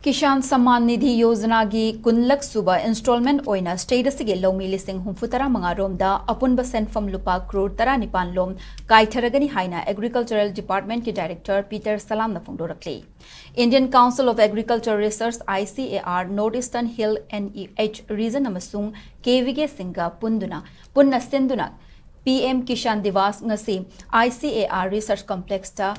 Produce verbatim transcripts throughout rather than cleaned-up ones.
ꯀꯤꯁꯥꯟ ꯁꯃꯥꯟ ꯅꯤꯙꯤ ꯌꯣꯖꯅꯥꯒꯤ ꯀꯨꯟꯂꯛ ꯁꯨꯕ ꯏꯟꯁꯇꯣꯜꯃꯦꯟꯠ ꯑꯣꯏꯅ ꯁ꯭ꯇꯦꯠ ꯑꯁꯤꯒꯤ ꯂꯧꯃꯤ ꯂꯤꯁꯤꯡ ꯍꯨꯝꯐꯨ ꯇꯔꯥ ꯃꯉꯥ ꯔꯣꯝꯗ ꯑꯄꯨꯟꯕ ꯁꯦꯟꯐꯝ ꯂꯨꯄꯥ ꯀ꯭ꯔꯣꯔ ꯇꯔꯥꯅꯤꯄꯥꯟ ꯂꯣꯝ ꯀꯥꯏꯊꯔꯒꯅꯤ ꯍꯥꯏꯅ ꯑꯦꯒ꯭ꯔꯤꯀꯜꯆꯔꯦꯜ ꯗꯤꯄꯥꯔꯠꯃꯦꯟꯠꯀꯤ ꯗꯥꯏꯔꯦꯛꯇꯔ ꯄꯤꯇꯔ ꯁꯂꯥꯝꯅ ꯐꯣꯡꯗꯣꯔꯛꯂꯤ꯫ Indian Council of Agriculture Research, I C A R, North Eastern Hill N E H Region ꯑꯃꯁꯨꯡ K V K ꯁꯤꯡꯒ ꯄꯨꯟꯗꯨꯅ ꯄꯨꯟꯅ ꯁꯤꯟꯗꯨꯅ P M Kisan Diwas ꯉꯁꯤ I C A R Research Complexꯇ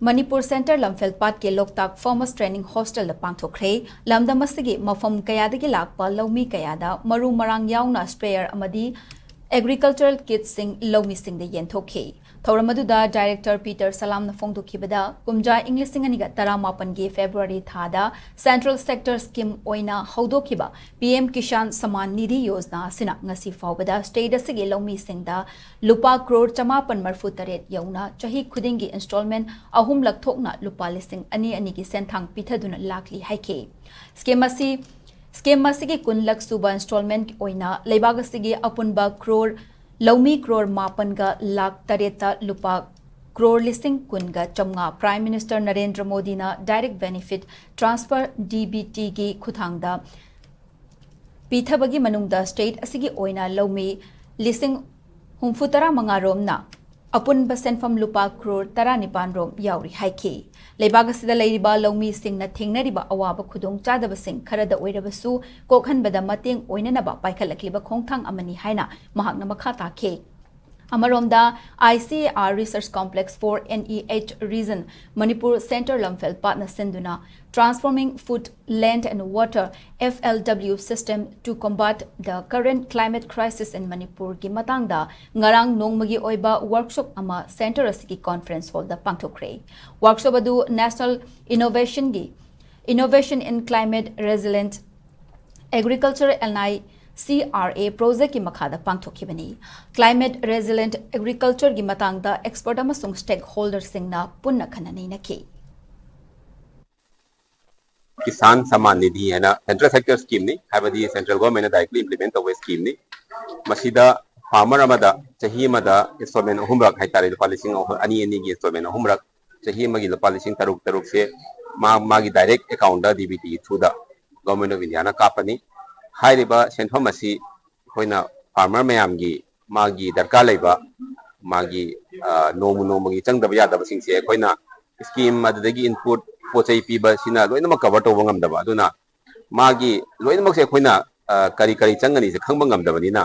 Manipur centre Lamphel ꯄꯥꯠꯀꯤ Loktak farmers training ꯍꯣꯁꯇꯦꯜꯗ ꯄꯥꯡꯊꯣꯛꯈ꯭ꯔꯦ꯫ ꯂꯝꯗꯝ ꯑꯁꯤꯒꯤ ꯃꯐꯝ ꯀꯌꯥꯗꯒꯤ ꯂꯥꯛꯄ ꯂꯧꯃꯤ ꯀꯌꯥꯗ ꯃꯔꯨ ꯃꯔꯥꯡ ꯌꯥꯎꯅ ꯁ꯭ꯄ꯭ꯔꯦꯌꯔ ꯑꯃꯗꯤ ꯑꯦꯒ꯭ꯔꯤꯀꯜꯆꯔꯦꯜ ꯀꯤꯠꯁꯤꯡ ꯂꯧꯃꯤꯁꯤꯡꯗ ꯌꯦꯟꯊꯣꯛꯈꯤ꯫ ꯊꯧꯔꯝ ꯑꯗꯨꯗ ꯗꯥꯏꯔꯦꯛꯇꯔ ꯄꯤꯇꯔ ꯁꯂꯥꯝꯅ ꯐꯣꯡꯗꯣꯛꯈꯤꯕꯗ, ꯀꯨꯝꯖꯥ ꯏꯪ ꯂꯤꯁꯤꯡ ꯑꯅꯤꯒ ꯇꯔꯥꯃꯥꯄꯟꯒꯤ ꯐꯦꯕ꯭ꯔꯨꯋꯥꯔꯤ ꯊꯥꯗ ꯁꯦꯟꯇ꯭ꯔꯦꯜ ꯁꯦꯛꯇꯔ ꯁ꯭ꯀꯤꯝ ꯑꯣꯏꯅ ꯍꯧꯗꯣꯛꯈꯤꯕ P M Kisan Samman Nidhi Yojana ꯑꯁꯤꯅ ꯉꯁꯤ ꯐꯥꯎꯕꯗ ꯁ꯭ꯇꯦꯠ ꯑꯁꯤꯒꯤ ꯂꯧꯃꯤꯁꯤꯡꯗ ꯂꯨꯄꯥ ꯀ꯭ꯔꯣꯔ ꯆꯃꯥꯄꯟ ꯃꯔꯐꯨ ꯇꯔꯦꯠ ꯌꯧꯅ ꯆꯍꯤ ꯈꯨꯗꯤꯡꯒꯤ ꯏꯟꯁꯇꯣꯜꯃꯦꯟꯠ ꯑꯍꯨꯝꯂꯛ ꯊꯣꯛꯅ ꯂꯨꯄꯥ ꯂꯤꯁꯤꯡ ꯑꯅꯤ ꯑꯅꯤꯒꯤ ꯁꯦꯟꯊꯥꯡ ꯄꯤꯊꯗꯨꯅ ꯂꯥꯛꯂꯤ ꯍꯥꯏꯈꯤ꯫ ꯁ꯭ꯀꯤꯝ ꯑꯁꯤ, ꯁ꯭ꯀꯤꯝ ꯑꯁꯤꯒꯤ ꯀꯨꯟꯂꯛ ꯁꯨꯕ ꯏꯟꯁꯇꯣꯜꯃꯦꯟꯠ ꯑꯣꯏꯅ ꯂꯩꯕꯥꯛ ꯑꯁꯤꯒꯤ ꯑꯄꯨꯟꯕ ꯀ꯭ꯔꯣꯔ, ꯂꯧꯃꯤ ꯀ꯭ꯔꯣꯔ ꯃꯥꯄꯟꯒ ꯂꯥꯈ ꯇꯔꯦꯠꯇ ꯂꯨꯄꯥ ꯀ꯭ꯔꯣꯔ ꯂꯤꯁꯤꯡ ꯀꯨꯟꯒ ꯆꯥꯝꯃꯉꯥ Prime Minister ꯅꯔꯦꯟꯗ꯭ꯔ ꯃꯣꯗꯤꯅ Direct Benefit Transfer, D B T, ꯒꯤ ꯈꯨꯠꯊꯥꯡꯗ ꯄꯤꯊꯕꯒꯤ ꯃꯅꯨꯡꯗ ꯁ꯭ꯇꯦꯠ ꯑꯁꯤꯒꯤ ꯑꯣꯏꯅ ꯂꯧꯃꯤ ꯂꯤꯁꯤꯡ ꯍꯨꯝꯐꯨ ꯇꯔꯥ ꯃꯉꯥ ꯔꯣꯝꯅ ꯑꯄꯨꯟꯕ ꯁꯦꯟꯐꯝ ꯂꯨꯄꯥ ꯀ꯭ꯔꯣꯔ ꯇꯔꯥꯅꯤꯄꯥꯟ ꯔꯣꯝ ꯌꯥꯎꯔꯤ ꯍꯥꯏꯈꯤ꯫ ꯂꯩꯕꯥꯛ ꯑꯁꯤꯗ ꯂꯩꯔꯤꯕ ꯂꯧꯃꯤꯁꯤꯡꯅ ꯊꯦꯡꯅꯔꯤꯕ ꯑꯋꯥꯕ ꯈꯨꯗꯣꯡꯆꯥꯗꯕꯁꯤꯡ ꯈꯔꯗ ꯑꯣꯏꯔꯕꯁꯨ ꯀꯣꯛꯍꯟꯕꯗ ꯃꯇꯦꯡ ꯑꯣꯏꯅꯅꯕ ꯄꯥꯏꯈꯠꯂꯛꯂꯤꯕ ꯈꯣꯡꯊꯥꯡ ꯑꯃꯅꯤ ꯍꯥꯏꯅ ꯃꯍꯥꯛꯅ ꯃꯈꯥ ꯇꯥꯈꯤ꯫ ꯑꯃꯔꯣꯝꯗ, I C A R Research Complex for N E H Region, Manipur centre Lamphel ꯄꯥꯠꯅ ꯁꯤꯟꯗꯨꯅ Transforming Food, Land and Water, F L W System to Combat the Current Climate Crisis in Manipur ꯒꯤ ꯃꯇꯥꯡꯗ ꯉꯔꯥꯡ ꯅꯣꯡꯃꯒꯤ ꯑꯣꯏꯕ ꯋꯥꯔꯛꯁꯣꯞ ꯑꯃ ꯁꯦꯟꯇꯔ ꯑꯁꯤꯒꯤ conference ꯍꯣꯜꯗ ꯄꯥꯡꯊꯣꯛꯈ꯭ꯔꯦ꯫ ꯋꯥꯔꯛꯁꯣꯞ ꯑꯗꯨ national ꯏꯅꯣꯚꯦꯁꯟꯒꯤ, Innovation in Climate Resilient Agriculture, N I C R A, ꯄ꯭ꯔꯣꯖꯦꯛꯀꯤ ꯃꯈꯥꯗ ꯄꯥꯡꯊꯣꯛꯈꯤꯕꯅꯤ꯫ ꯀ꯭ꯂꯥꯏꯃꯦꯠ ꯔꯦꯖꯤꯂꯤꯌꯦꯟꯠ ꯑꯦꯒ꯭ꯔꯤꯀꯜꯆꯔꯒꯤ ꯃꯇꯥꯡꯗ ꯑꯦꯛꯁꯄꯔꯠ ꯑꯃꯁꯨꯡ ꯁ꯭ꯇꯦꯛ ꯍꯣꯜꯗꯔꯁꯤꯡꯅ ꯄꯨꯟꯅ ꯈꯟꯅ ꯅꯩꯅꯈꯤ꯫ ꯀꯤꯁꯥꯟ ꯁꯃꯥꯟ ꯅꯤꯙꯤ ꯍꯥꯏꯅ ꯁꯦꯟꯇ꯭ꯔꯦꯜ ꯁꯦꯛꯇꯔ ꯁ꯭ꯀꯤꯝꯅꯤ, ꯍꯥꯏꯕꯗꯤ ꯁꯦꯟꯇ꯭ꯔꯦꯜ ꯒꯣꯔꯃꯦꯟꯅ ꯗꯥꯏꯔꯦꯛꯂꯤ ꯏꯝꯄ꯭ꯂꯤꯃꯦꯟ ꯇꯧꯕ ꯁ꯭ꯀꯤꯝꯅꯤ꯫ ꯃꯁꯤꯗ ꯐꯥꯔꯃꯔ ꯑꯃꯗ ꯆꯍꯤ ꯑꯃꯗ ꯏꯟꯁꯇꯣꯜꯃꯦꯟ ꯑꯍꯨꯝꯔꯛ ꯍꯥꯏꯇꯥꯔꯦ, ꯂꯨꯄꯥ ꯂꯤꯁꯤꯡ ꯑꯍꯨꯝ, ꯑꯅꯤ ꯑꯅꯤꯒꯤ ꯏꯟꯁꯇꯣꯜꯃꯦꯟ ꯑꯍꯨꯝꯔꯛ, ꯆꯍꯤ ꯑꯃꯒꯤ ꯂꯨꯄꯥ ꯂꯤꯁꯤꯡ ꯇꯔꯨꯛ ꯇꯔꯨꯛꯁꯦ ꯃꯥ ꯃꯥꯒꯤ ꯗꯥꯏꯔꯦꯛ ꯑꯦꯀꯥꯎꯟꯗ ꯗꯤ ꯕꯤ ꯇꯤꯒꯤ ꯊ꯭ꯔꯨꯗ ꯒꯣꯔꯃꯦꯟ ꯑꯣꯐ ꯏꯟꯗꯤꯌꯥꯅ ꯀꯥꯞꯄꯅꯤ꯫ ꯍꯥꯏꯔꯤꯕ ꯁꯦꯟꯐꯝ ꯑꯁꯤ ꯑꯩꯈꯣꯏꯅ ꯐꯥꯔꯃꯔ ꯃꯌꯥꯝꯒꯤ ꯃꯥꯒꯤ ꯗꯔꯀꯥꯔ ꯂꯩꯕ ꯃꯥꯒꯤ ꯅꯣꯡꯃ ꯅꯣꯡꯃꯒꯤ ꯆꯪꯗꯕ ꯌꯥꯗꯕꯁꯤꯡꯁꯦ ꯑꯩꯈꯣꯏꯅ ꯁ꯭ꯀꯤꯝ ꯑꯗꯨꯗꯒꯤ ꯏꯟꯄꯨꯠ ꯄꯣꯠ ꯆꯩ ꯄꯤꯕꯁꯤꯅ ꯂꯣꯏꯅꯃꯛ ꯀꯚꯔ ꯇꯧꯕ ꯉꯝꯗꯕ꯫ ꯑꯗꯨꯅ ꯃꯥꯒꯤ ꯂꯣꯏꯅꯃꯛꯁꯦ ꯑꯩꯈꯣꯏꯅ ꯀꯔꯤ ꯀꯔꯤ ꯆꯪꯒꯅꯤꯁꯦ ꯈꯪꯕ ꯉꯝꯗꯕꯅꯤꯅ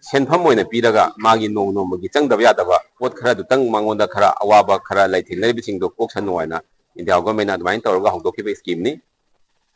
ꯁꯦꯟꯐꯝ ꯑꯣꯏꯅ ꯄꯤꯔꯒ ꯃꯥꯒꯤ ꯅꯣꯡꯃ ꯅꯣꯡꯃꯒꯤ ꯆꯪꯗꯕ ꯌꯥꯗꯕ ꯄꯣꯠ ꯈꯔꯗꯨꯇꯪ ꯃꯉꯣꯟꯗ ꯈꯔ ꯑꯋꯥꯕ ꯈꯔ ꯂꯩ ꯊꯦꯡꯅꯔꯤꯕꯁꯤꯡꯗꯣ ꯀꯣꯛꯁꯅꯨ ꯍꯥꯏꯅ ꯏꯟꯗꯤꯌꯥ ꯒꯣꯔꯃꯦꯟꯅ ꯑꯗꯨꯃꯥꯏꯅ ꯇꯧꯔꯒ ꯍꯧꯗꯣꯛꯈꯤꯕ ꯁ꯭ꯀꯤꯝꯅꯤ꯫